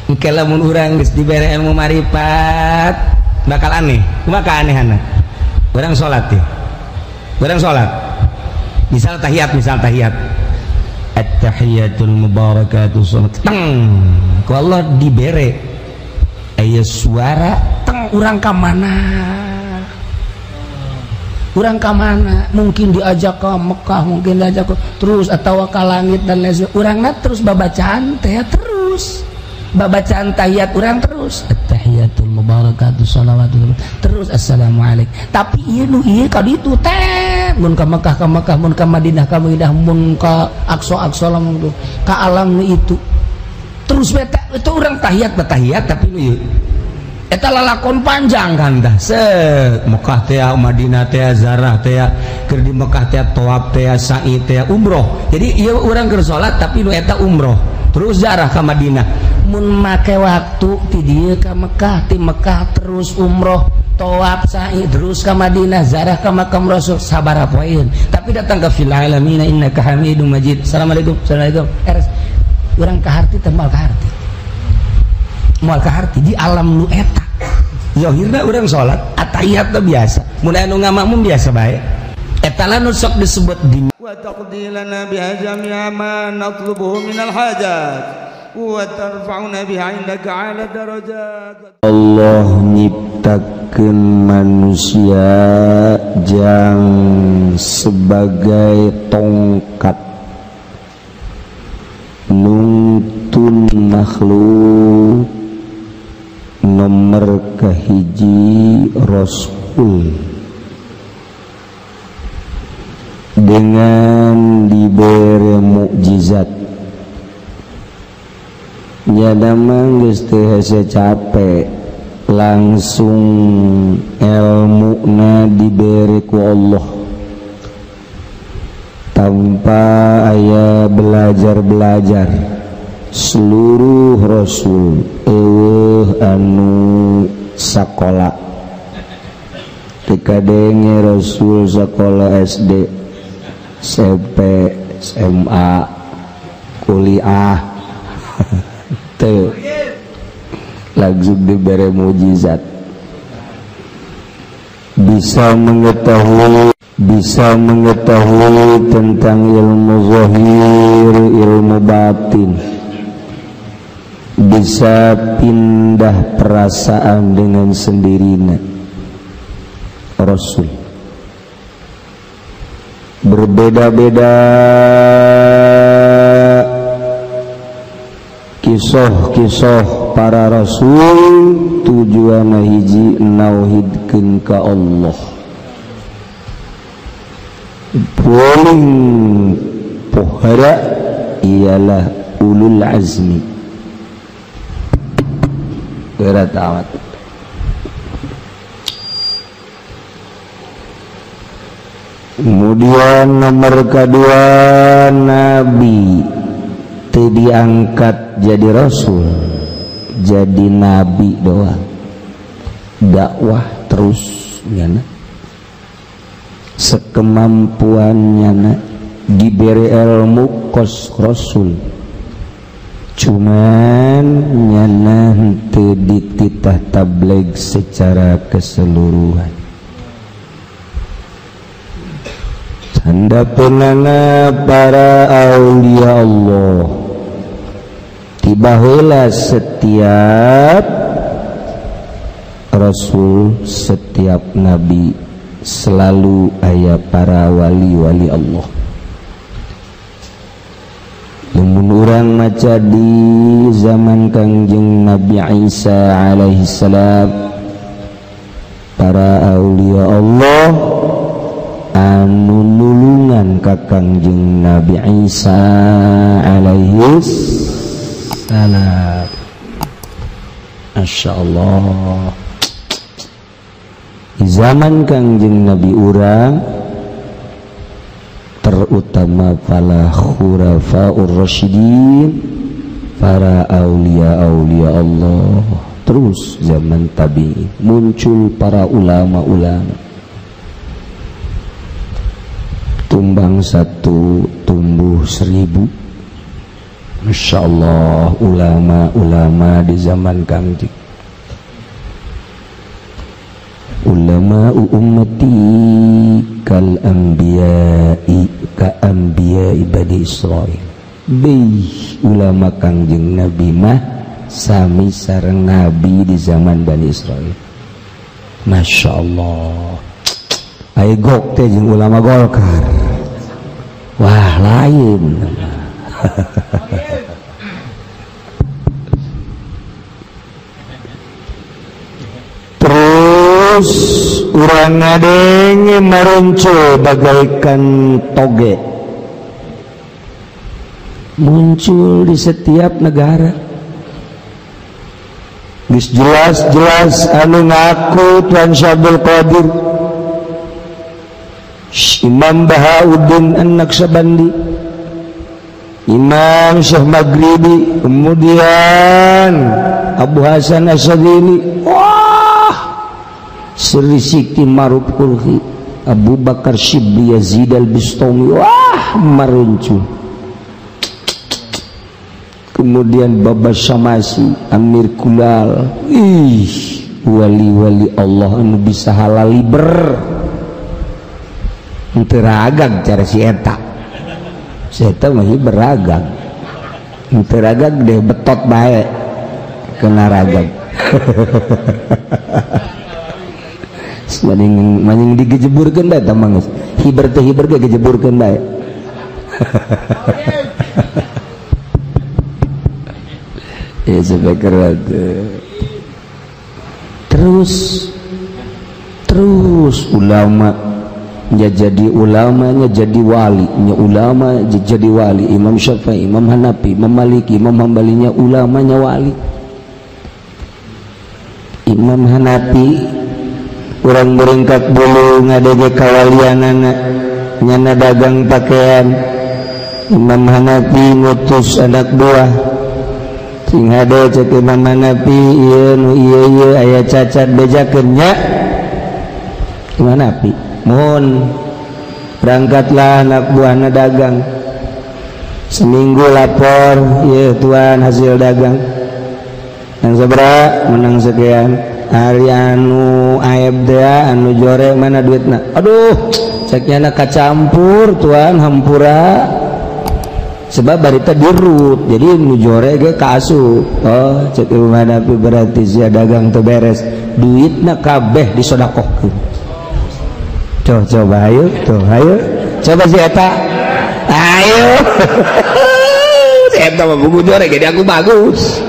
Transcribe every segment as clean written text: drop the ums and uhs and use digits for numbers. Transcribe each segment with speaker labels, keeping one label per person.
Speaker 1: Engke lamun urang geus dibere ilmu marifat bakal aneh. Kumaha keanehanna? Urang salat teh. Urang salat. Misal tahiyat, misal tahiyat. At-tahiyatul mubarakatuh salat. Teng. Ku Allah dibere aya suara teng urang ka mana? Urang ka mana? Mungkin diajak ke Mekah, mungkin diajak ke terus atau ke langit dan lain sebagainya. Urangna terus babacaan teh terus. Babacaan tahiyat urang terus. At-tahiyatul mubarakatuh shalawatul terus assalamualaikum. Tapi ieu nu ieu ka ditu teh mun ka Mekah ka Mekah, mun ka Madinah ka Madinah, mun ka Aqsa Aqsa lamun tuh ka alam nu itu. Terus beta itu urang tahiyat batahiyat tapi nu ieu eta lalakon panjang kan tah. Set Mekah teh Madinah teh zarah teh keur di Mekah teh tawaf teh sa'i teh umroh. Jadi ieu urang keur salat tapi nu eta umroh. Terus zarah ka Madinah. Mun make waktu ti dieu ka Mekah, ti Mekah terus umroh, tawaf sa'i terus ka Madinah, zarah ka makam Rasul sabaraha poeun. Tapi datang ke fil alamin innaka Hamidum Majid. Assalamualaikum, assalamualaikum. Eres urang ka harti teh moal ka harti. Moal ka harti di alam nu eta. Zahirna urang salat atahiyat teh biasa. Mun anu ngamakmum biasa bae. Eta lah nu sok disebut di
Speaker 2: wa taqdi lana biha jami'a ma natlubuhu minal hajat wa tarfa'una biha 'indaka 'ala darajat.
Speaker 3: Allah nyiptakeun manusia jang sebagai tongkat nungtun makhluk nomor kahiji rasul dengan diberi mukjizat. Nyada mah geus teu hese capek, langsung elmuna diberi ku Allah tanpa aya belajar-belajar. Seluruh rasul eueuh anu sakola, teu kadenge rasul sakola SD, SMP, SMA, kuliah teu, langsung diberi mukjizat, bisa mengetahui tentang ilmu zahir, ilmu batin, bisa pindah perasaan dengan sendirinya. Rasul berbeda-beda kisah-kisah para rasul, tujuan hiji nauhidkeun ka Allah. Paling pohara ialah ulul azmi. Berat amat. Kemudian nomor kedua, nabi teu diangkat jadi rasul, jadi nabi doang, dakwah terus nyana sekemampuannya na, diberi ilmu kos rasul, cuman nyana henteu dititah tabligh secara keseluruhan. Tanda penana para aulia Allah tiba heula setiap rasul, setiap nabi selalu aya para wali-wali Allah. Lamun urang maca di zaman Kangjeng Nabi Isa alaihi salam, para aulia Allah anu nulungan ka Kangjeng Nabi Isa alaihi salam. Masya Allah. Di zaman Kangjeng Nabi urang, terutama para khulafaur rasyidin, para aulia-aulia Allah. Terus zaman tabi'in muncul para ulama-ulama. Tumbang satu, tumbuh 1000. Masya Allah ulama-ulama di zaman Kangjeng, ulama ummati kal anbiya'i ka anbiya'i bani Israil. Bih ulama Kangjeng Nabi mah sami sareng nabi di zaman Bani Israil. Masya Allah. Ayo gok teh jeung ulama Golkar. Wah lain. Terus urang ngadenge maronco bagaikan toge muncul di setiap negara. Geus jelas-jelas anu ngaku Tuan Syabdul Qadir, Imam Bahauddin An-Naqsyabandi, Imam Syekh Maghribi, kemudian Abu Hasan Asy-Syadzili, wah Sri Siti Maruf Qurhi, Abu Bakar Syibli Yazid Al-Bistami, wah maruncu. Kemudian Baba Syamasi, Amir Kulal, ih wali-wali Allah anu bisa halal liber. Henteu ragag cara si eta. Si eta mah beragam. Henteu ragag deh betot bae kena ragag. Maning maning digejeburkeun bae tah mah geus. Hiber teh hiber ge gejeburkeun bae. Ya sampai terus terus ulama nya jadi ulamanya jadi wali, nya ulama jadi wali. Imam Syafi'i, Imam Hanafi, Imam Maliki, Imam Hambalinya ulamanya wali. Imam Hanafi urang beringkat bulu ngadege kawalianana nyana dagang pakaian. Imam Hanafi ngutus anak buah sing hade cek Imam Hanafi ieu nu ieu ieu aya cacat bejakeun nya. Imam Hanafi mohon berangkatlah anak buahna dagang seminggu lapor ieu tuan hasil dagang yang sabaraha menang sekian hari anu aib teh anu jore mana duitna, aduh cek nyana kacampur tuan hampura sebab barita dirut jadi nu jore ge kaasup. Oh cek Imam Hanafi berarti sia dagang teu beres duitna kabeh disodakohkeun. Coba coba ayo tuh ayo coba si eta ayo si eta mah buku jore jadi aku bagus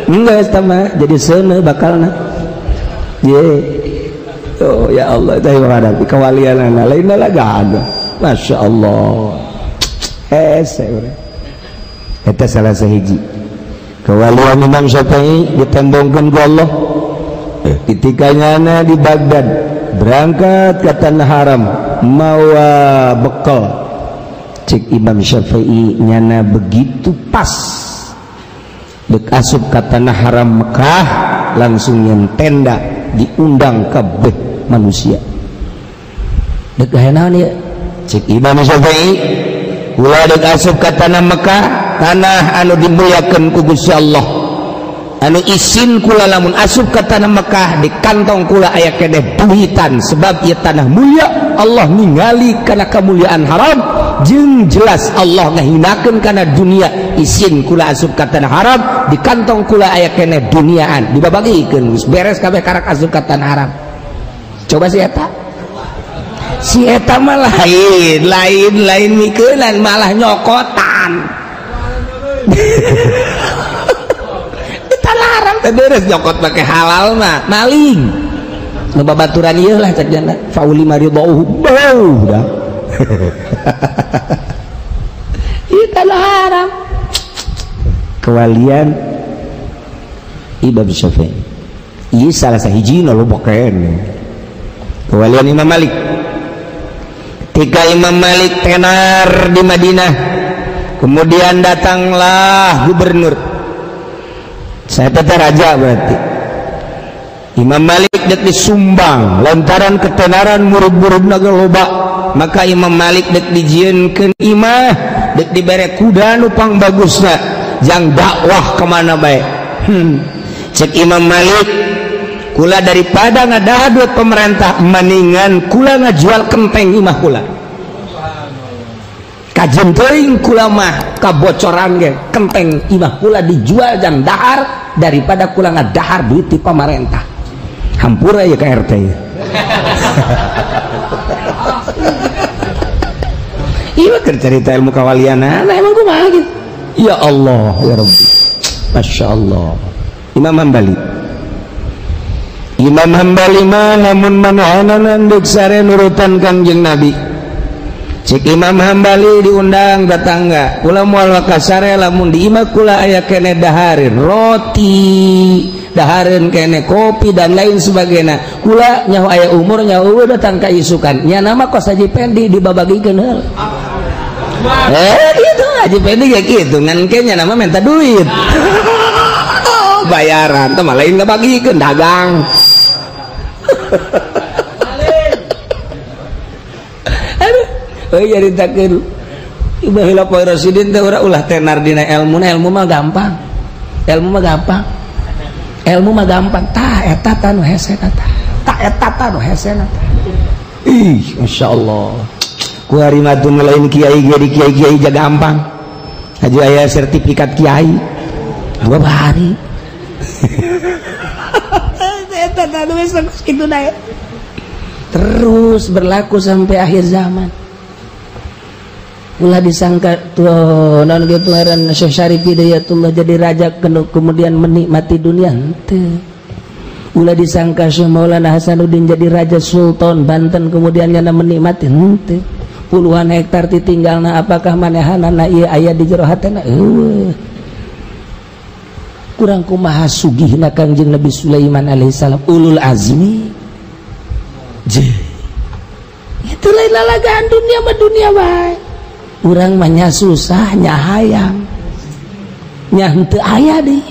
Speaker 3: enggak eta mah jadi seuneu bakalna ye. Oh ya Allah teh menghadapi kewalianana lainna lah gak ada. Masya Allah hese urang eta salah sahiji kewalian Imam Syafi'i ditembongkeun ku Allah ketika nyana di Baghdad berangkat ke tanah haram mawa bekal. Cek Imam Syafi'i nyana begitu pas dek asup ke tanah haram Mekah langsung yang tenda diundang kabeh manusia. Dek aya naon ieu? Cek Imam Syafi'i ulah dek asup ke tanah Mekah, tanah anu dimuliakeun ku Gusti Allah, anu isin kula lamun asup ke tanah Mekah di kantong kula aya keneh duitan sebab ieu tanah mulia. Allah ningali kana kemuliaan haram jeung jelas Allah ngahinakeun kana dunia. Isin kula asup ka tanah haram di kantong kula aya keneh duniaan dibabagikeun geus beres kabeh karak asup ka tanah haram. Coba si eta, si eta mah lain lain lain mikeunan malah nyokotan. Haram teh beres nyokot pakai halal mah maling nu babaturan ieu lah cek janda fauli maridauhu bau dah. Ieu tanah haram kewalian Imam Syafi'i ieu salah sahijina loba keneh kewalian Imam Malik. Ketika Imam Malik tenar di Madinah kemudian datanglah gubernur, saya tetap raja berarti. Imam Malik dek disumbang lantaran ketenaran murid-murid naga loba, maka Imam Malik dek dijieunkeun imah, dek dibere kuda nu pang bagusna. jang dakwah kemana bae. Cek Imam Malik, kula daripada ngadahar duit pemerintah mendingan kula ngajual kenteng imah kula. Kajen teuing kula mah kabocoran ge kenteng imah kula dijual jang dahar daripada kula ngadahar duit ti pemerintah. Hampura ya ke RT. Iya keur cerita ilmu kawaliana, nah emang kumaha gitu. Ya Allah ya Rabbi. Masya Allah. Imam Hambali. Imam Hambali mah lamun manahanan deuk sare nurutan Kangjeng Nabi. Cek Imam Hambali diundang tetangga, kula moal wakasare lamun di imah kula aya kene dahareun roti, dahareun kene kopi dan lain sebagainya. Kula nyaho aya umur nyaho datang ka isukan. Nya nama kos Haji Pendi dibabagikeun heula. Gitu Haji Pendi ge kitu ngan ke nya nama minta duit. Bayaran teh mah lain ngabagikeun dagang. Aduh, euy nyaritakeun baheula poe Rasidin teh urang ulah tenar dina ilmu, ilmu mah gampang. Ilmu mah gampang. Ilmu mah gampang. Tah eta tah nu hese tah. Tah eta tah nu hese tah. Ih, masyaallah. Ku ari mah teu lain kiai ge di kiai-kiai ja gampang. Haji aya sertifikat kiai. Dua hari. Terus berlaku sampai akhir zaman. Ulah disangka tuh non gitu heran Syekh Syarif Hidayatullah jadi raja kemudian menikmati dunia henteu. Ulah disangka Syekh Maulana Hasanuddin jadi raja Sultan Banten kemudian nyana menikmati henteu. Puluhan hektar ditinggalna apakah manehanana ieu aya di jero hatena eueuh. Kurang kumaha sugihna Kangjeng Nabi Sulaiman alaihissalam ulul azmi. Je. Itu lain lalagaan dunia mah dunia bae. Urang mah nya susah nya hayang. Nya henteu aya deui.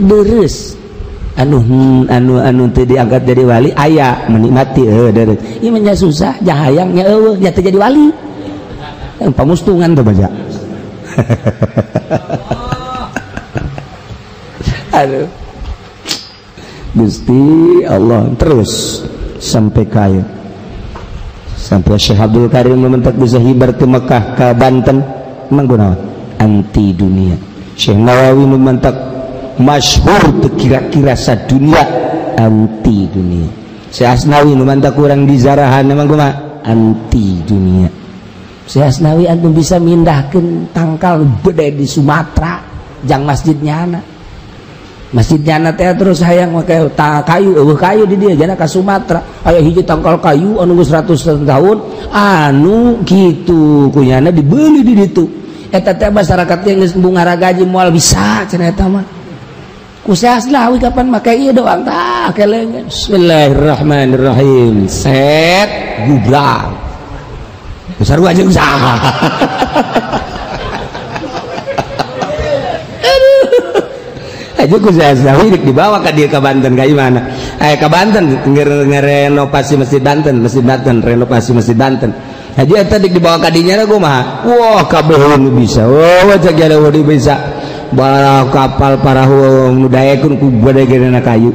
Speaker 3: Beres. Anu anu anu teu diangkat jadi wali aya menikmati heuh deres. Ieu mah nya susah nya hayang nya eueuh nya teu jadi wali. Yang pamustungan teh baca. Aduh. Gusti Allah terus sampai kaya. Sampai Syekh Abdul Karim mementak bisa hibar ke Mekah ke Banten menggunakan anti dunia. Syekh Nawawi mementak masyhur kira-kira sadunia anti dunia. Syekh Asnawi mementak kurang di Zarahan memang kumaha anti dunia. Syekh Asnawi antum bisa mindahkeun tangkal gede di Sumatera jang masjidnya anak. Masjid nyana teh terus hayang make kayu eueuh kayu di dieu jana ka Sumatera aya hiji tangkal kayu anu geus 100 tahun anu kitu kunyana dibeli di ditu eta teh masyarakat teh geus bungara gaji moal bisa cenah eta mah ku Asnawi kapan make ieu doang tah kelengan bismillahirrahmanirrahim set gublang sarua jeung saha. Aja ku Asnawi dibawa ka dia ke Banten ka mana? Ka Banten ngerenovasi masjid Banten, renovasi masjid Banten. Haji eta dibawa ka dinya kumaha? Wah, kabeh nu bisa. Wah, cek ada nu bisa. Bara kapal parahu nu daekeun ku gede-gedena kayu.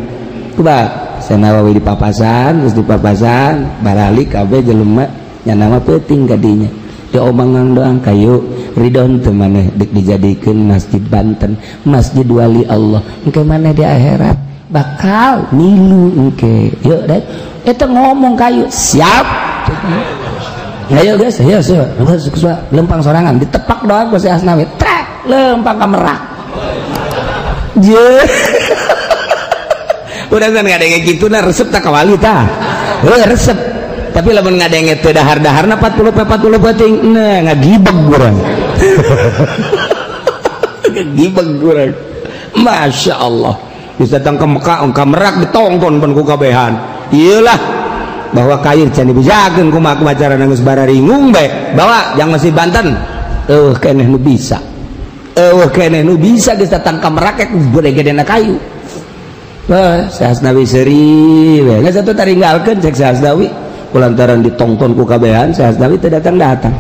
Speaker 3: Kumaha? Sanawawi di papasan, geus di papasan, baralik kabeh jelema nya nama peuting ka dinya. Diomongan doang kayu ridon teu maneh deuk dijadikeun masjid Banten, masjid wali Allah. Engke maneh di akhirat bakal milu engke. Yuk deh, eta ngomong kayu siap. Ayo guys, ayo ayo. Lempang sorangan ditepak doang ku si Asnawi. Trek, lempang ka merak. Je. Udah kan ngadenge kitu na resep tak ka wali tah. Heuh resep. Tapi lamun ngadenge teu dahar-daharna 40 40 penting nah ngagibeg urang. Ngagibeg urang. Masya Allah. Bisa datang ke Mekah, ke Merak ditongton pun ku kabehan. Iyalah bahwa kayu can dibejakeun kumaha kumaha carana geus bararingung bae. Bawa yang masih Banten. Eueuh keneh nu bisa. Eueuh keneh nu bisa geus datang ka Merak gede-gedena kayu. Wah, Syekh Asnawi seuri we. Geus atuh taringgalkeun cek Syekh Asnawi. Kulantaran ditongton ku kabehan Syekh Asnawi teu datang-datang.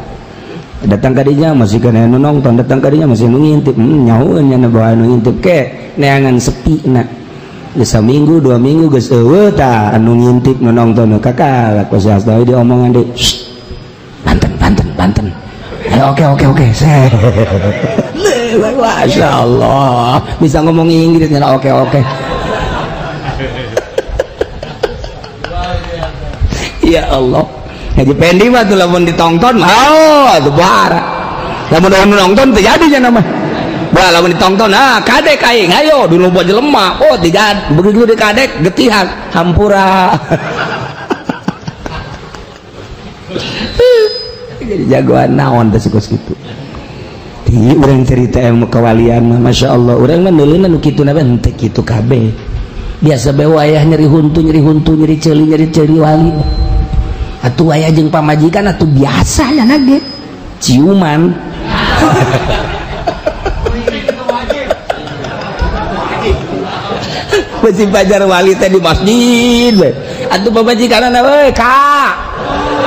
Speaker 3: Datang kadinya masih kana nu nonton, datang kadinya masih nu ngintip. Nyahoeun nya bawa nu ngintip ke neangan sepi na. Geus saminggu 2 minggu geus eueuh tah anu ngintip nu nonton kakak ku si Asnawi diomongan deui.
Speaker 1: Banten Banten Banten. Oke oke oke.
Speaker 3: Masya Allah bisa ngomong Inggris nya oke oke. Ya Allah. Haji Pendi mah tuh lamun ditonton, oh atuh bara. Lamun anu nonton teu jadi nya mah. Bah lamun ditonton, ah kadek aing ayo dulu buat jelema. Oh tidak, begitu di kadek getihan hampura. Jadi jagoan naon teh kos kitu. Di urang cerita ilmu kewalian mah Masya Allah, urang mah neuleuna nu kitu na henteu kitu kabeh. Biasa bae wayah nyeri huntu, nyeri huntu, nyeri ceuli wali. Atuh wayah jeung pamajikan atuh biasa nya ge ciuman. Besi pajar wali teh di masjid we. Atuh pamajikanna we ka.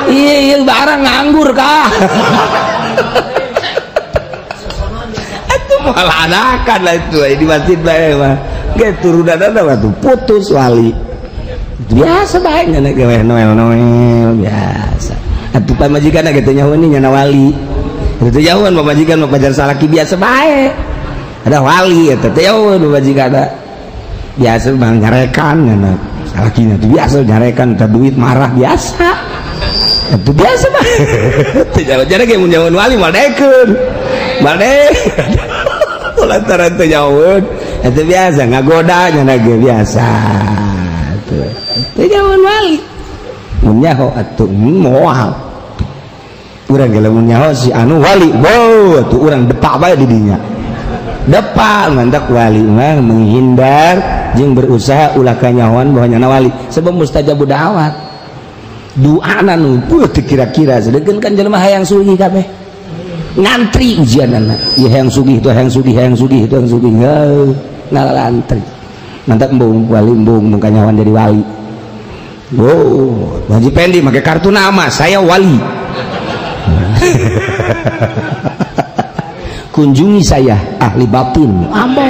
Speaker 3: Iya barang nganggur ka. Atuh moal anakan lah itu di masjid bae mah. Ge turunanna mah tuh putus wali. Biasa bae nya gawe noel-noel biasa. Atuh pamajikanna ge teu nyaho nya wali. Teu jauhan pamajikan mah pajar salaki biasa bae. Ada wali eta teu jauhan pamajikanna. Biasa bang nyarekan nya salakina teu biasa nyarekan teh duit marah biasa. Itu biasa mah. Teu jauh jadi ge mun jauhan wali moal daekeun. Moal daekeun. Lantaran teu jauhan eta biasa ngagoda nya ge biasa. Teu jauhan wali. Mun nyaho atuh moal. Urang ge lamun nyaho si anu wali, wow atuh urang depak bae di dinya. Depak mantak wali mah menghindar jeung berusaha ulah kanyahoan bahwa nyana wali sebab mustajabu da'wat. Doana nu teu kira-kira sedengkeun kan jelema hayang sugih kabeh. Ngantri ujianana. Ieu hayang sugih itu hayang sugih hayang sugih itu hayang sugih. Heuh, ngalalantri. Mantak embung wali embung mun kanyahoan jadi wali. Wow, Haji Pendi make kartu nama saya wali. Kunjungi saya ahli batin. Ambo.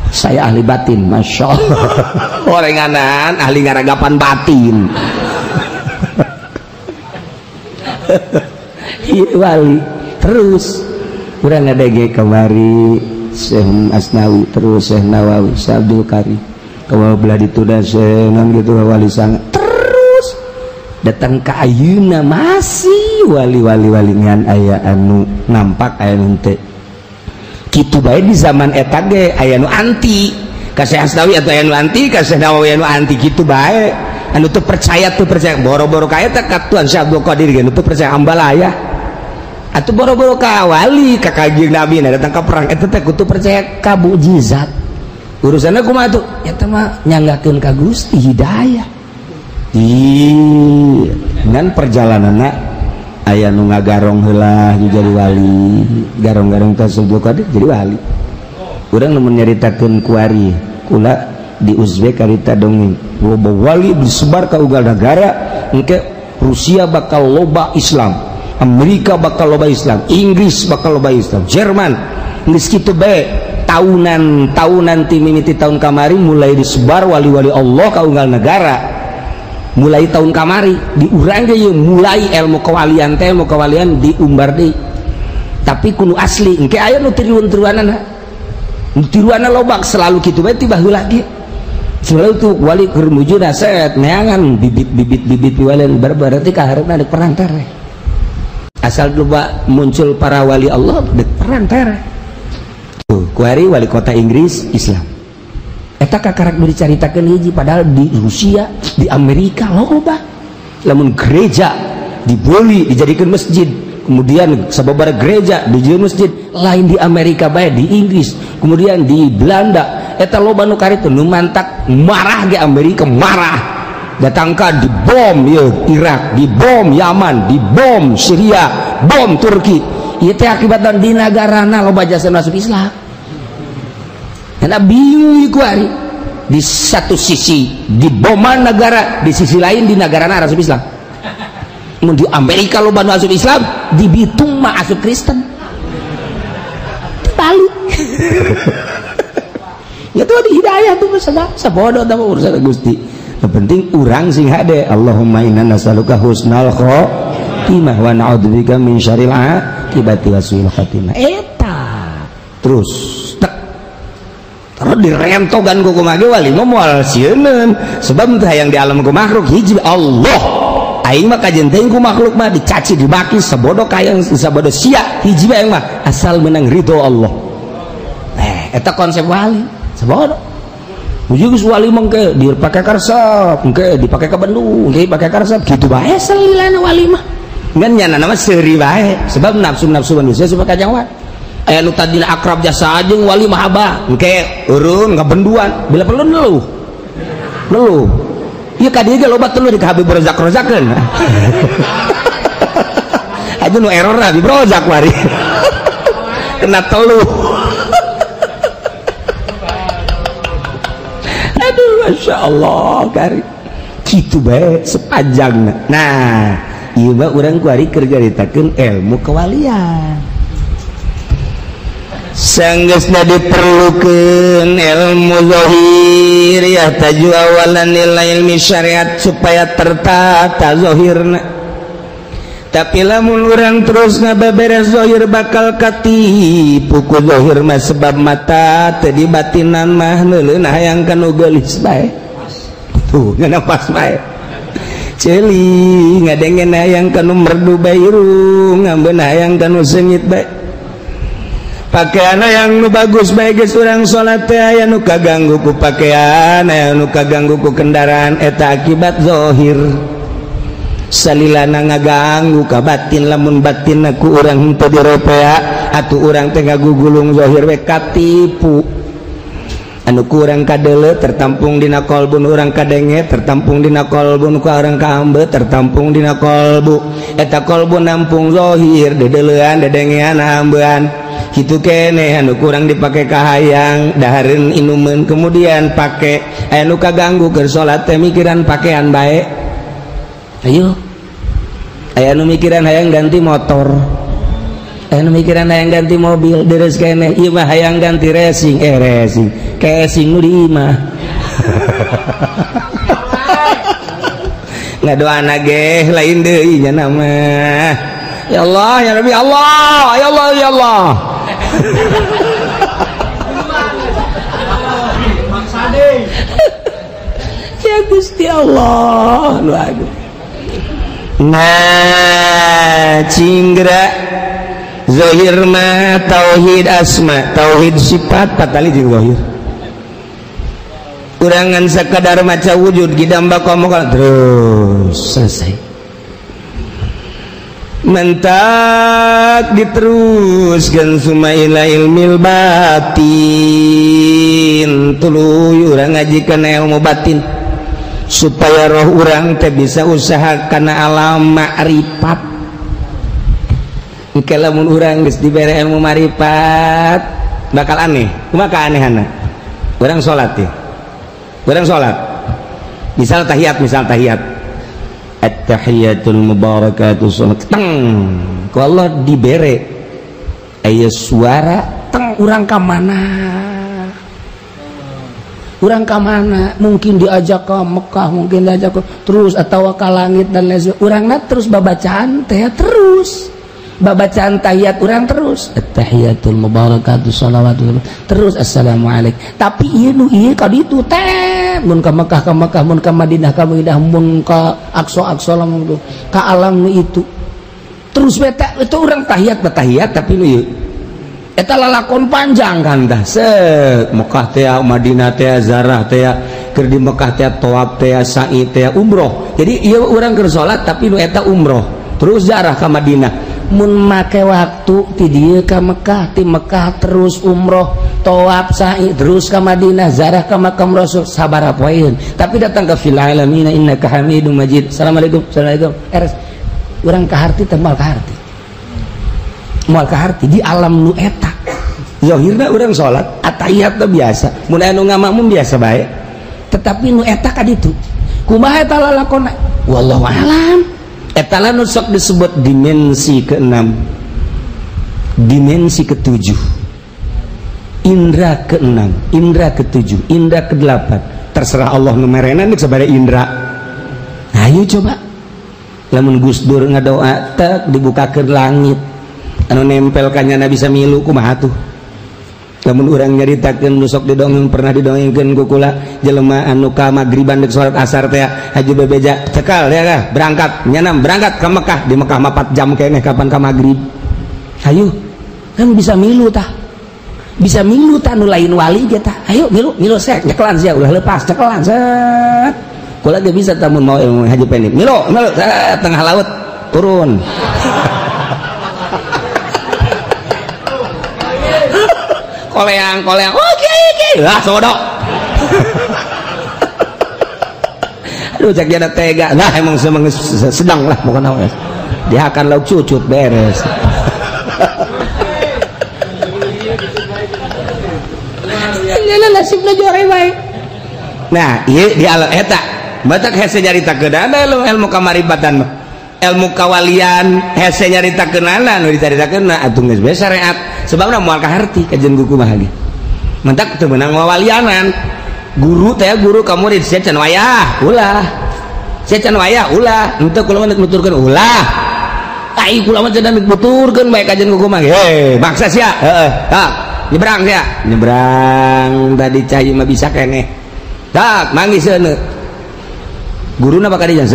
Speaker 3: Saya ahli batin, Masya Allah. Orenganan ahli ngaragapan batin. Iya wali. Terus urang ngadege kamari Syekh Asnawi, terus Syekh Nawawi, Syekh Abdul Karim. Kalau belah ditunda Syekh non gitu wali sangat. Terus datang ke ayeuna masih wali-wali wali ngan aya anu nampak aya nu teu. Kitu bae di zaman eta ge aya nu anti ka Syekh Asnawi atau aya nu anti ka Syekh Nawawi anu anti kitu bae. Anu teu percaya boro-boro ka eta ka Tuan Syekh Abdul Qadir ge nu teu percaya ambalaya. Atuh boro-boro ka wali ka Kanjeng Nabi na datang ka perang eta teh kudu percaya ka mukjizat. Urusanna kumaha tuh? Eta mah nyanggakeun ka Gusti hidayah. Ih, ngan perjalananna aya nu ngagarong heula jadi wali, garong-garong ka Syekh Abdul Qadir jadi wali. Urang nu nyaritakeun kuari, kula di Uzbek karita dongeng. Loba wali disebar ka unggal nagara, engke Rusia bakal loba Islam, Amerika bakal loba Islam, Inggris bakal loba Islam, Jerman. Geus kitu bae tahunan ti mimiti tahun kamari mulai disebar wali-wali Allah ka unggal negara. Mulai tahun kamari diurang ge mulai ilmu kewalian teh ilmu kewalian diumbar deui. Tapi kudu asli engke aya nu tiruan-tiruanana. Nu tiruanna lobak selalu kitu bae ti baheula ge. Selalu tuh wali keur mujuna set neangan bibit-bibit-bibit walian berarti kaharepna dek perang tereh. Asal loba muncul para wali Allah dek perang tereh. Tuh kuari wali kota Inggris Islam. Eta kakarak nu dicaritakeun hiji padahal di Rusia, di Amerika loba. Lamun gereja dibeli dijadikan masjid, kemudian sababaraha gereja dijadikan masjid, lain di Amerika bae di Inggris, kemudian di Belanda. Eta loba nu karitu nu mantak marah ge Amerika marah. Datangkan dibom ieu Irak, dibom Yaman, dibom Syria, bom Turki. Ieu teh akibatna di nagarana loba jasa masuk Islam. Karena bingung iku ari. Di satu sisi diboman negara, di sisi lain di negara Arab Islam.
Speaker 1: Mun di Amerika loba nu asup Islam, di Bitung mah asup Kristen. Balik. Ya tuh di hidayah tuh sabodo tah urusan Gusti. Nu penting urang sing hade. Allahumma inna nas'aluka husnal khotimah wa na'udzubika min syarril akibati wa su'il khotimah. Eta terus tek. Terus direntogan ku kumaha ge wali mah moal sieuneun sebab teu hayang di alam ku makhluk hiji Allah. Aing mah kajen teuing ku makhluk mah dicaci dibaki sabodo kayang sabodo sia hiji bae mah asal menang ridho Allah. Eta konsep wali sabodo. Uji geus wali mah engke dipake karesep, engke dipake ka Bandung, engke dipake karesep kitu bae salilana wali mah. Ngan nyana mah seuri bae sebab nafsu-nafsu manusia supaya kajangwan. Aya nu tadina akrab jasa jeung wali mah abah, engke urun ngabenduan bila perlu neluh. Neluh. Ieu ka dieu ge loba teluh di ka Habib Rozak-rozakeun. Aja nu error Habib Rozak wari. Kena teluh. Aduh, Masya Allah, kari. Kitu bae sepanjangna. Nah, ieu mah urang kuari keur nyaritakeun ilmu kewalian. Sanggeusna diperlukeun ilmu zahir ya taju awalan nilai ilmi syariat supaya tertata zahirna. Tapi lamun urang terus ngabeberes zahir bakal katipu ku zahir mah sebab mata teu dibatinan mah neuleun hayang kanu geulis bae. Tuh ngeunah pas bae. Ceuli ngadengen hayang kanu merdu bae irung, ngambeun hayang kanu seungit bae. Pakaian yang nu bagus bae geus urang salat teh aya nu kaganggu ku pakaian, aya nu kaganggu ku kendaraan, eta akibat zahir. Salilana ngaganggu ka batin, lamun batinna ku urang henteu diropea atuh urang teh ngagugulung zahir we katipu. Anu ku urang kadeuleu tertampung dina kolbun, urang kadenge tertampung dina kolbun, ku urang kaambe tertampung dina kolbu. Eta kolbu nampung zahir, dedeleuan dedengean ambean. Kitu keneh anu kurang dipake kahayang dahareun inumeun kemudian pake aya nu kaganggu keur salat teh mikiran pakean bae. Ayo aya nu mikiran hayang ganti motor, aya nu mikiran hayang ganti mobil, deres keneh ieu mah hayang ganti racing, racing casing nu di imah. Ngadoana ge lain deui nya mah. Ya Allah ya Rabbi Allah ya Allah ya Allah. Ya Gusti Allah nu aduh. Nah cinggra zahir mah tauhid asma, tauhid sifat patali jeung zahir. Kurangan sekadar maca wujud gidamba komo terus selesai. Mentak diteruskan suma ila ilmil batin, tuluy urang ngajikan ilmu batin supaya roh urang teh bisa usaha kana alam makrifat. Engke lamun urang geus dibere ilmu makrifat bakal aneh. Kumaha kaanehana? Urang salat teh. Urang salat. Misal tahiyat, misal tahiyat. At-tahiyatul mubarakatuh salat teng ku Allah dibere aya suara teng urang ka mana, urang ka mana, mungkin diajak ke Mekah, mungkin diajak ke terus atau ke langit dan lain sebagainya. Urangna terus babacaan teh terus babacaan tahiyat urang terus at-tahiyatul mubarakatuh salawatu terus assalamualaikum. Tapi ieu nu ieu ka ditu teh mun ka Mekah ka Mekah, mun ka Madinah ka Madinah, mun ka Aqsa Aqsa lamun ka alam nu itu terus beta itu urang tahiyat batahiyat tapi nu ieu eta lalakon panjang kan tah se Mekah teh Madinah teh zarah teh keur di Mekah teh tawaf teh sa'i teh umroh. Jadi ieu urang keur salat tapi nu eta umroh terus zarah ka Madinah. Mun make waktu ti dieu ka Mekah, ti Mekah terus umroh, tawaf, sa'i, terus ka Madinah, zarah ka makam Rasul sabaraha poeun. Tapi datang ke fil alamin innaka Hamidum Majid. Assalamualaikum, assalamualaikum. Eres urang kaharti teh moal kaharti. Moal kaharti di alam nu eta. Zahirna urang salat atahiyat teh biasa, mun aya nu ngamakmum biasa bae. Tetapi nu eta ka ditu. Kumaha eta lalakonna? Wallahu alam.
Speaker 3: Eta lah nu sok disebut dimensi keenam, dimensi ketujuh, indra keenam, indra ketujuh, indra kedelapan. Terserah Allah nu merena nek sabada indra. Ayo coba lamun Gus Dur ngadoa tek dibukakeun langit anu nempel ka nyana bisa milu kumaha tuh. Lamun urang nyaritakeun nu sok didongeng pernah didongengkeun ku kula jelema anu ka magriban deuk salat asar teh haji bebeja cekal ya kah berangkat nyanam berangkat ka Mekah, di Mekah mah 4 jam keneh kapan ka magrib. Hayu kan bisa milu tah, bisa milu tah nu lain wali ge tah. Ayo milu milu sek cekelan sia ulah lepas cekelan set. Kula ge bisa tah mun mau ilmu haji pendek milu milu set, tengah laut turun. Koleang koleang oh kiai kiai lah sodok. Aduh cak jana tega nah emang sedang lah pokoknya dia akan lauk cucut beres.
Speaker 1: Nyana nasibna jore bae.
Speaker 3: Nah ieu di alam eta batak hese nyaritakeun ilmu kamaribatan mah ilmu kawalian hese nyaritakeunana nu dicaritakeunna atuh geus beres syariat sebabna moal kaharti kajian guku mah ge mentak teu meunang wawalianan guru teh guru ka murid sia can wayah ulah sia can wayah ulah henteu kula mah nuturkeun ulah ai kula mah cenah nuturkeun bae kajian guku mah ge maksa sia heeh tah nyebrang sia nyebrang tadi cai mah bisa keneh tak manggih seuneu guruna bakal dijan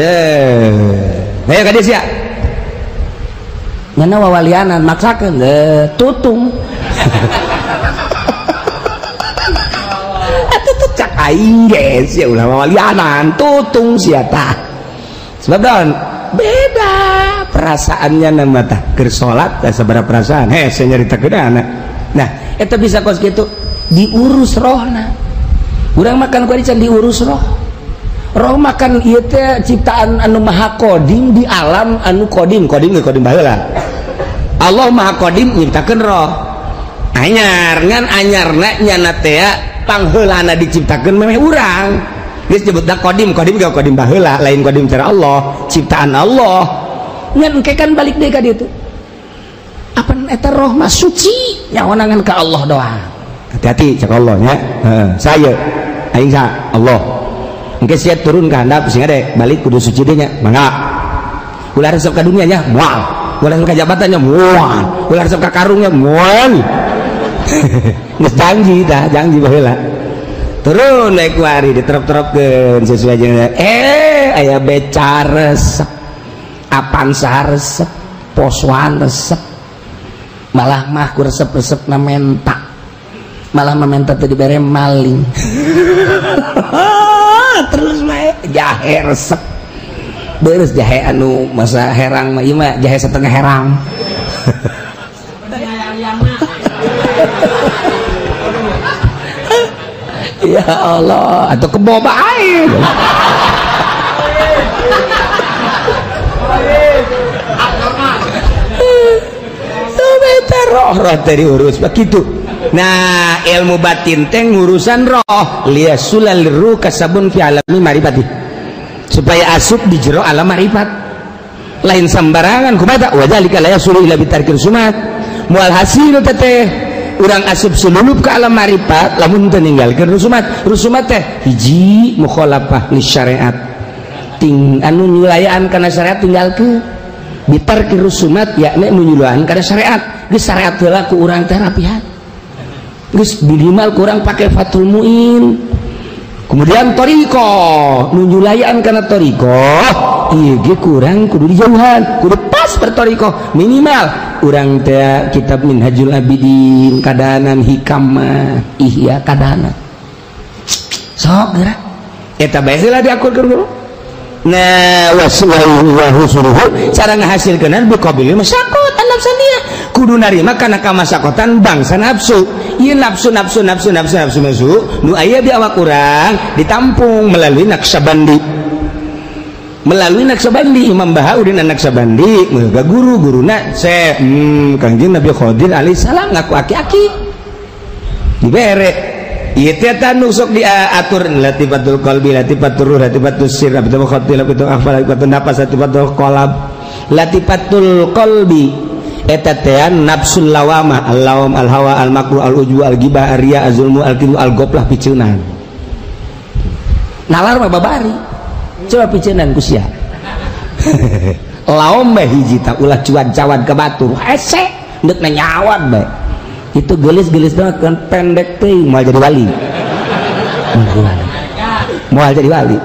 Speaker 3: ayo ka dieu sia
Speaker 1: nyana wawalianan maksakeun tutung.
Speaker 3: Atuh tuh cak aing ge sia ulah wawalianan tutung sia tah sebab don beda perasaannya nama tah keur salat tah sabaraha perasaan hese nyaritakeun anak. Nah eta bisa kos kitu diurus rohna urang makan ku can diurus roh. Roh makan ieu teh ciptaan anu maha qadim di alam anu qadim, qadim ge qadim baheula. Allah maha qadim nyiptakeun roh. Anyar ngan anyarna nyana teh pangheulana diciptakeun memeh urang. Geus nyebutna qadim, qadim ge qadim baheula, lain qadim cara Allah, ciptaan Allah.
Speaker 1: Ngan engke kan balik deui ka dieu tuh. Apan eta roh mah suci nyawanangan ka Allah doang.
Speaker 3: Hati-hati cak Allah nya. Heeh, saya aing sa Allah. Engke sia turun ke handap sing ade balik kudu suci deui nya mangga. Ulah resep ka dunia nya moal, ulah resep ka jabatannya moal, ulah resep ka karungnya moal. Geus janji tah, janji baheula. Turun naik kuari diterop-teropkeun sesuai jeung aya beca resep, Avanza resep, Poswan resep.
Speaker 1: Malah mah ku resep-resepna menta. Malah mementa teh dibere maling. Terus bae jahe resep beres jahe anu masa herang mah ieu mah jahe setengah herang. Ya Allah atau kebo bae. Tuh beta roh roh teh diurus begitu. Nah ilmu batin teh ngurusan roh liyasulal ruh kasabun fi alami marifati supaya asup di jero alam marifat lain sembarangan kumaha wadzalika la yasulu ila bitarkil sumat moal hasil teteh urang asup sululup ke alam marifat lamun teu ninggalkeun rusumat. Rusumat teh hiji mukhalafah li syariat ting anu nyulayaan kana syariat tinggalkeun bitarkil rusumat yakni nu nyulayaan kana syariat geus syariat heula ku urang teh rapihan geus minimal kurang pakai Fathul Muin. Kemudian thariqah nu nyulayaan kana thariqah ieu ge kurang kudu dijauhan kudu pas berthariqah minimal urang teh kitab Minhajul Abidin kadanan hikam mah ihya kadanan sok geura eta bae heula diakurkeun guru. Nah waswahu cara ngahasilkeun biqabili masyaqat an-nafsaniyah kudu narima kana kamasakotan bangsa nafsu ieu nafsu nafsu nafsu nafsu nafsu nafsu nu aya di awak urang ditampung melalui Naqsyabandi, melalui Naqsyabandi Imam Bahauddin Naqsyabandi ga guru guruna se Kangjeng Nabi Khadir alaihi salam ngaku aki-aki dibere ieu teh nu sok diatur latifatul qalbi latifatul ruh latifatul sir latifatul khati latifatul akhfa latifatul nafas latifatul qalab.
Speaker 3: Latifatul qalbi eta teh nafsul lawamah, al-lawam, al-hawa, al-makruh, al-ujbu, al-ghibah, ar-riya, az-zulmu, al-kibru, al-ghaflah, piceunan.
Speaker 1: Nalar mah babari. Coba piceunan ku sia.
Speaker 3: Laom bae hiji tah ulah cuan-cawan ka batur. Hese deuk nyawan bae. Itu geulis-geulis kan pendek teuing moal jadi wali. Moal jadi wali.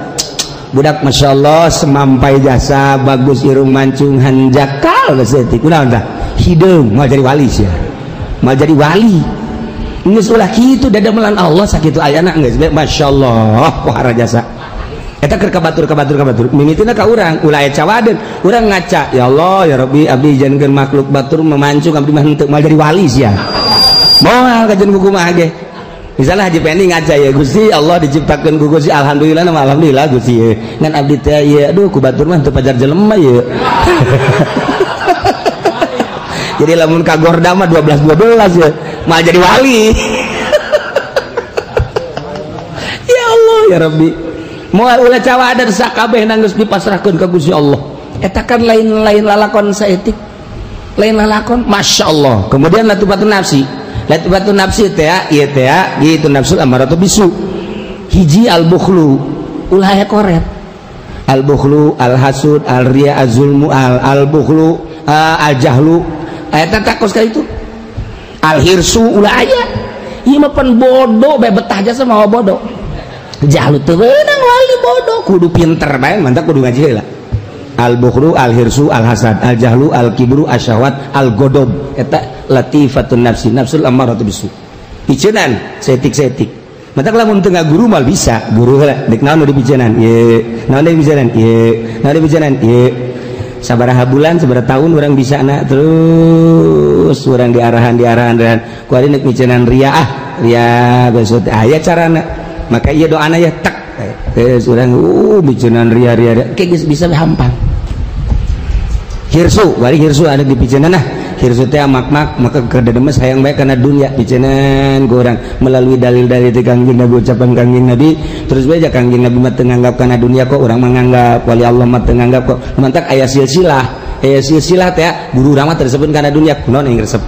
Speaker 3: Budak Masya Allah semampai jasa bagus irung mancung hanjakal geus leutik. Kunaon tah? Hideung moal jadi wali sia. Moal jadi wali. Geus ulah kitu dadamelan Allah sakitu ayana geus Masya Allah wahara jasa. Eta keur ka batur ka batur ka batur mimitina ka urang ulah aya cawadeun urang ngaca ya Allah ya Rabbi abdi jangan makhluk batur memancung abdi mah henteu moal jadi wali sia. Moal kajen kumaha ge. Misalnya Haji Pendi ngaca ya Gusti Allah diciptakeun ku Gusti alhamdulillah nama alhamdulillah Gusti ye. Ngan abdi teh ieu aduh ku batur mah teu pajar jelema ye. Jadi lamun ka gorda mah 12 12 ya moal jadi wali. Ya Allah ya Rabbi. Moal ulah cawadan sakabeh geus dipasrahkeun ka Gusti Allah.
Speaker 1: Eta kan lain-lain lalakon saeutik. Lain lalakon
Speaker 3: Masya Allah. Kemudian latubatun nafsi. Latubatun nafsi teh ieu teh gitu nafsu amaratu bisu. Hiji al-bukhlu
Speaker 1: ulah aya koret.
Speaker 3: Al-bukhlu, al-hasud, al-riya, az-zulmu, al-bukhlu, al-jahlu. Eta takos ka itu. Al-hirsu
Speaker 1: ulah aya. Ieu mah pan bodoh bae betah jasa mawa bodoh.
Speaker 3: Jahlu teu meunang wali bodoh kudu pinter bae mantap kudu ngaji heula. Al-bukhlu, al-hirsu, al-hasad, al-jahlu, al-kibru, asyahwat, al-godob. Eta latifatun nafsi, nafsul ammaratu bisu. Piceunan setik-setik. Mantap lamun teu guru mal bisa, guru heula deuk naon nu dipiceunan? Ieu, naon deui dipiceunan? Ieu, naon deui dipiceunan? Ieu. Sabaraha bulan, sabaraha tahun urang bisa na terus urang diarahan diarahan. Ku ari deuk miceunan ria ah, ria besok teh aya carana. Maka ieu doana ya tek. Terus urang miceunan ria ria ria
Speaker 1: kayak geus bisa hampang.
Speaker 3: Hirsu, bari hirsu ada di piceunan nah. Hirsu teh mak-mak maka kededemes hayang bae kana dunya piceunan ku urang melalui dalil-dalil ti Kangjeng Nabi ucapan Kangjeng Nabi terus bae ja Kangjeng Nabi mah teu nganggap kana dunya kok urang menganggap wali Allah mah teu nganggap kok mantak aya silsilah teh guru urang mah tersebut kana dunya kunaon aing resep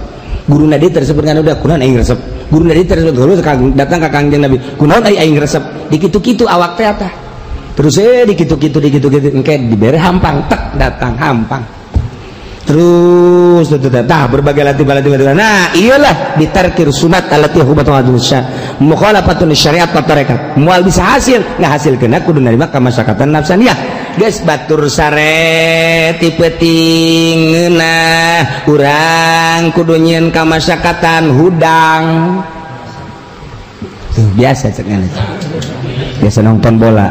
Speaker 3: guru nadi tersebut kana dunya kunaon aing resep guru nadi tersebut terus datang ka Kangjeng Nabi kunaon aing resep dikitu-kitu awak teh tah terus dikitu-kitu dikitu-kitu engke dibere hampang tek datang hampang terus tah berbagai latih. Nah iyalah ditarkir sunat allati hubatu hadusya mukhalafatun syariat wa tarekat moal bisa hasil ngahasilkeun kudu narima ka masyarakatan nafsaniyah geus batur sare ti peuting ngeunah urang kudu nyieun ka masyarakatan hudang tuh biasa cek biasa nonton bola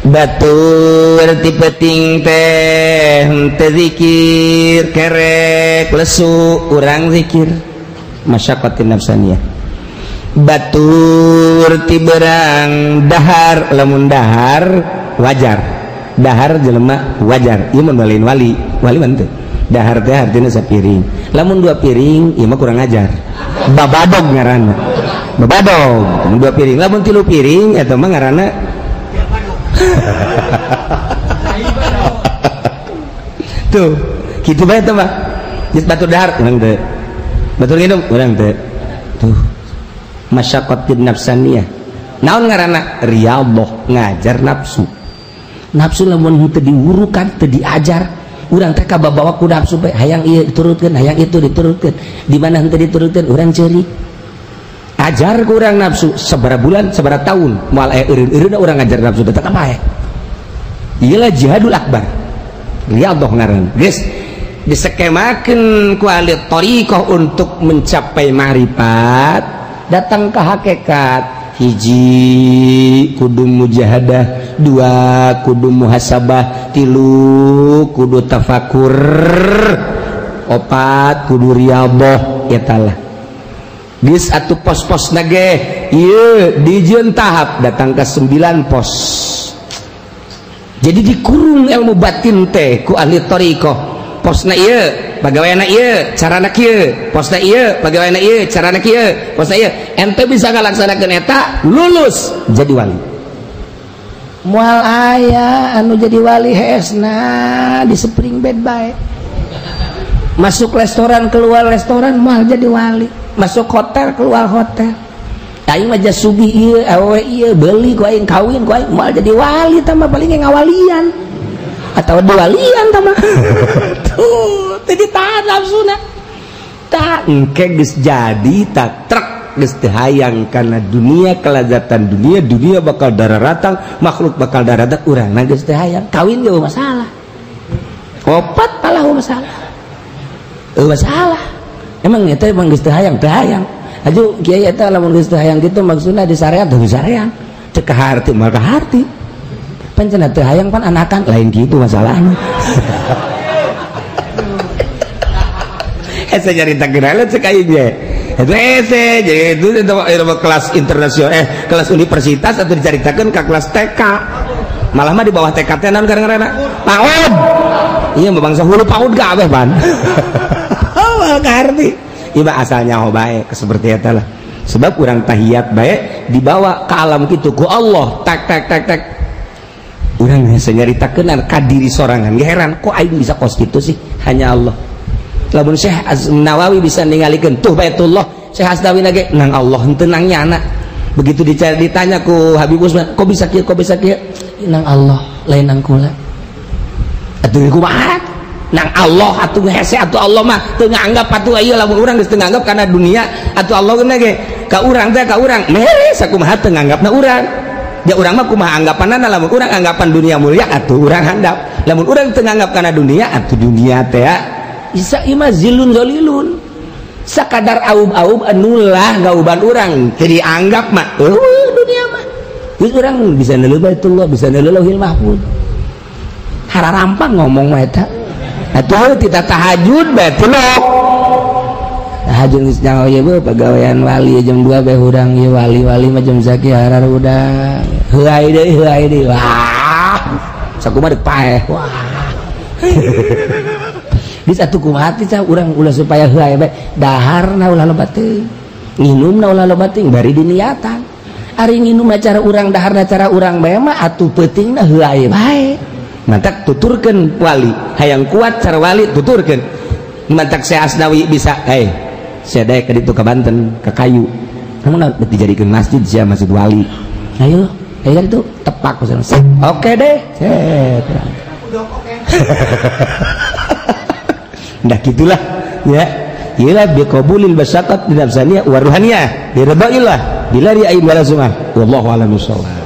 Speaker 3: batur ti peuting teh teu zikir kerek lesu urang zikir masyaqatin nafsaniyah batur ti berang dahar lamun dahar wajar dahar jelema wajar ieu mun lain wali wali mah teu dahar teh artina sapiring lamun dua piring ieu mah kurang ajar babadog ngaranna babadog lamun dua piring lamun tilu piring eta mah ngaranna tuh gitu bae teh mah geus batur dahar urang teh batur nginum urang teh tuh masyaqatin nafsaniyah naon ngaranna riyadhah ngajar nafsu
Speaker 1: nafsu lamun teu diwurukan teu diajar urang teh kababawa ku nafsu bae hayang ieu diturutkeun hayang itu diturutkeun di mana henteu diturutkeun urang ceurik ajar ku urang nafsu sabaraha bulan sabaraha tahun moal aya eureun-eureunna urang ngajar nafsu tetep bae ieu jihadul akbar riyadhah ngaranna geus disekemakeun ku ahli thariqah untuk mencapai ma'rifat datang ke hakikat hiji kudu mujahadah dua kudu muhasabah tilu kudu tafakur opat kudu riyadhah eta lah geus atuh pos-pos nage ieu dijieun tahap datang ke 9 pos jadi dikurung ilmu batin teh ku ahli thariqah posna ieu pagaweana ieu carana kieu posna ieu pagaweana ieu carana kieu posna ieu ente bisa ngalaksanakeun eta lulus jadi wali. Moal aya anu jadi wali hesna di spring bed bae. Masuk restoran keluar restoran moal jadi wali. Masuk hotel keluar hotel. Aing mah sugih ieu awewe ieu beuli ku aing kawin ku aing moal jadi wali tah mah paling ngawalian. Atau diwalian tah mah. Tuh, teu ditahan nafsuna. Tak engke geus jadi tak trek geus teu hayang kana dunia kelazatan dunia, dunia bakal dararatang, makhluk bakal dararatang, urangna geus teu hayang. Kawin ge masalah. Opat talah masalah. Masalah. Emang eta emang geus teu hayang, teu hayang. Aju kiai eta lamun geus teu hayang kitu maksudna di syariat teu syariat. Cek kaharti mah kaharti. Pan cenah teu hayang pan anakan lain kitu masalahna. Hese nyarita geuna cek aing ge. Hese jadi itu kelas internasional kelas universitas atau dicaritakeun ka kelas TK. Malah mah di bawah TK teh naon gara-gara PAUD. Iya mah bangsa hulu PAUD kabeh pan. Oh, ngarti. Iba asalnya ho bae seperti eta lah. Sebab urang tahiyat bae dibawa ke alam kitu ku Allah tak tak tak tak. Urang hese nyaritakeun ka diri sorangan ge heran kok aing bisa kos kitu sih hanya Allah. Lamun Syekh Nawawi bisa ningalikeun tuh Baitullah, Syekh Asnawi ge nang Allah henteu nang nyana. Begitu ditanya ku Habib Usman, kok bisa kieu, kok bisa kieu? Nang Allah, lain nang kula. Atuh kumaha? Nang Allah atuh hese atuh Allah mah teu nganggap atuh ieu lamun urang geus teu nganggap kana dunia atuh Allah geuna ge ka urang teh ka urang mere sakumaha teu nganggapna urang. Ya urang mah kumaha anggapanna lamun urang anggapan dunia mulia atuh urang handap. Lamun urang teu nganggap kana dunia atuh dunia teh isa ima zilun zalilun. Sakadar aub-aub anulah gauban urang teu dianggap mah eueuh dunia mah. Geus urang bisa neuleuh Baitullah, bisa neuleuh Lauhil Mahfuz. Hararampang ngomong mah eta. Atuh tidak tahajud bae tilok. Tahajud geus nyaho ieu beuh pagawean wali jam 2 bae hudang ieu wali-wali mah jam sakieu hararudang. Heuay deui heuay deui. Wah. Sakumaha deuk paeh. Wah. Di satu kumaha teh urang ulah supaya heuay bae daharna ulah loba teuing. Nginumna ulah loba teuing bari diniatan. Ari nginum cara urang daharna cara urang bae mah atuh peutingna heuay bae. Mantak tuturkeun wali hayang kuat cara wali tuturkeun mantak Syekh Asnawi bisa saya daek ka ditu ka Banten ka kayu namun dijadikeun masjid sia masjid wali ayo ayo kan itu tepak oke deh nah gitulah ya iyalah biqabulil basyaqat bi nafsaniyah wa ruhaniyah bi ridailah bila ria'in wala sumah wallahu a'lam bissawab.